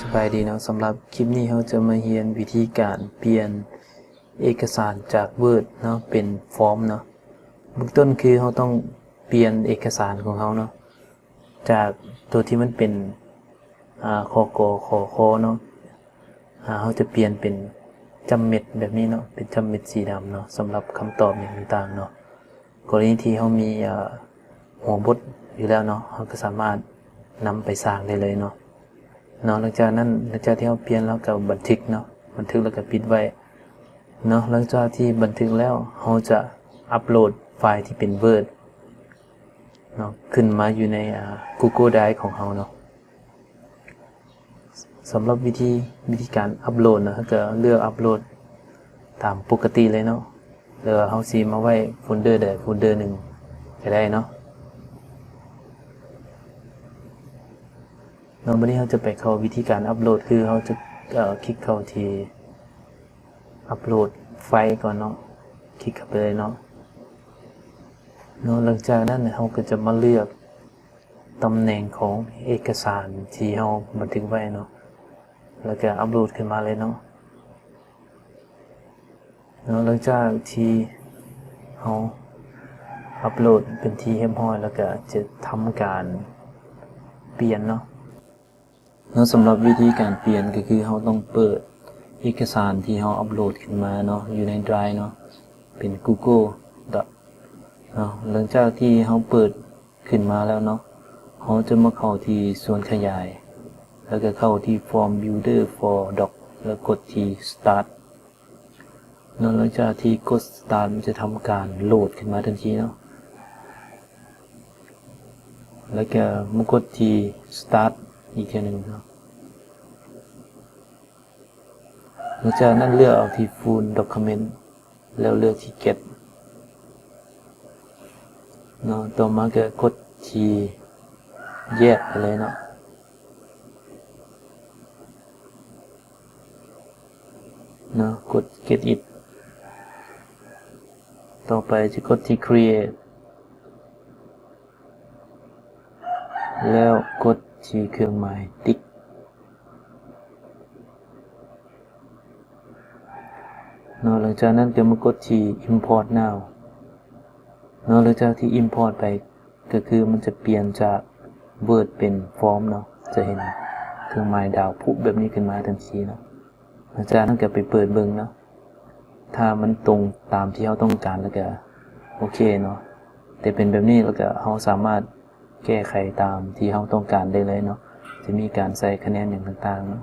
ສະບາຍດີເນາະ, ສຳລັບຄລິບນີ້ເຮົາຈະມາຮຽນວິທີການປ່ຽນເອກະສານຈາກ Word ເນາະ ເປັນຟອມເນາະ. ເບື້ອງຕົ້ນຄືເຮົາຕ້ອງປ່ຽນເອກະສານຂອງເຮົາເນາະ ຈາກຕົວທີ່ມັນເປັນ ອາ ຄ ກ ຄ ຄ ເນາະ ອາ ເຮົາຈະປ່ຽນເປັນຈ້ຳເມັດແບບນີ້ເນາະ, ເປັນຈ້ຳເມັດສີດຳເນາະ ສຳລັບຄຳຕອບຫຍັງຕ່າງໆເນາະ. ກໍລະນີທີ່ເຮົາມີ ອາ ຫົວບົດຢູ່ແລ້ວເນາະ, ເຮົາກໍສາມາດນຳໄປສ້າງໄດ້ເລີຍເນາະ. ເນາະ ຫຼັງຈາກນັ້ນ ຫຼັງຈາກທີ່ເຮົາປ່ຽນແລ້ວ ເຮົາກໍບັນທຶກເນາະ, ບັນທຶກແລ້ວກໍປິດໄວ້ເນາະ. ຫຼັງຈາກທີ່ບັນທຶກແລ້ວ ເຮົາຈະອັບໂຫຼດໄຟລ໌ທີ່ເປັນ Word ເນາະ ຂຶ້ນມາຢູ່ໃນ ອາ Google Drive ຂອງເຮົາເນາະ. ສຳລັບວິທີ ວິທີການອັບໂຫຼດເນາະ, ເຮົາກໍເລືອກອັບໂຫຼດຕາມປົກກະຕິເລີຍເນາະ ຫຼືວ່າເຮົາຊິມາໄວ້ໂຟນເດີໃດໂຟນເດີໜຶ່ງກໍໄດ້ເນາະ. ເນາະ ບັດນີ້ເຮົາຈະໄປເຂົ້າວິທີການອັບໂຫຼດ ຄືເຮົາຈະ ເອີ ຄລິກເຂົ້າທີ່ອັບໂຫຼດໄຟລ໌ກ່ອນເນາະ, ຄລິກເຂົ້າໄປເລີຍເນາະ. ເນາະ ຫຼັງຈາກນັ້ນເຮົາກໍຈະມາເລືອກຕຳແໜ່ງຂອງເອກະສານທີ່ເຮົາບັນທຶກໄວ້ເນາະ ແລ້ວກໍອັບໂຫຼດຂຶ້ນມາເລີຍເນາະ. ເນາະ ຫຼັງຈາກທີ່ເຮົາອັບໂຫຼດເປັນທີ່ຮຽບຮ້ອຍ ແລ້ວກໍຈະທຳການປ່ຽນເນາະ. ເນາະ ສຳລັບວິທີການປ່ຽນກໍຄືເຮົາຕ້ອງເປີດເອກະສານທີ່ເຮົາອັບໂຫຼດຂຶ້ນມາເນາະ ຢູ່ໃນ Drive ເນາະ ເປັນ Google Doc ເນາະ. ຫຼັງຈາກທີ່ເຮົາເປີດຂຶ້ນມາແລ້ວເນາະ, ເຮົາຈະມາເຂົ້າທີ່ສ່ວນຂະຫຍາຍ ແລ້ວກໍເຂົ້າທີ່ Form Builder for Doc ແລ້ວກົດທີ່ Start ເນາະ. ຫຼັງຈາກທີ່ກົດ Start ມັນຈະທຳການໂຫຼດຂຶ້ນມາທັນທີເນາະ, ແລ້ວກໍມາກົດທີ່ Start ອີກເທື່ອໜຶ່ງເນາະ. ຫຼັງຈາກນັ້ນເລືອກເອົາທີ່ Full Document ແລ້ວເລືອກທີ່ Get ເນາະ, ຕໍ່ມາກໍກົດທີ່ Yes ໄປເລີຍເນາະ. ເນາະ ກົດ Get It ຕໍ່ໄປຈະກົດທີ່ Create ແລ້ວກົດທີ່ເຄື່ອງໝາຍຕິກເນາະ. ຫຼັງຈາກນັ້ນກໍມາກົດທີ່ Import Now ເນາະ. ຫຼັງຈາກທີ່ Import ໄປ ກໍຄືມັນຈະປ່ຽນຈາກ Word ເປັນ Form ເນາະ, ຈະເຫັນເຄື່ອງໝາຍດາວພຸບແບບນີ້ຂຶ້ນມາທັນທີເນາະ. ຫຼັງຈາກນັ້ນກໍໄປເປີດເບິ່ງເນາະ, ຖ້າມັນຕົງຕາມທີ່ເຮົາຕ້ອງການ ແລ້ວກໍໂອເຄເນາະ. ແຕ່ເປັນແບບນີ້ ແລ້ວກໍເຮົາສາມາດແກ້ໄຂຕາມທີ່ເຮົາຕ້ອງການໄດ້ເລີຍເນາະ, ຈະມີການໃສ່ຄະແນນຫຍັງຕ່າງໆເນາະ.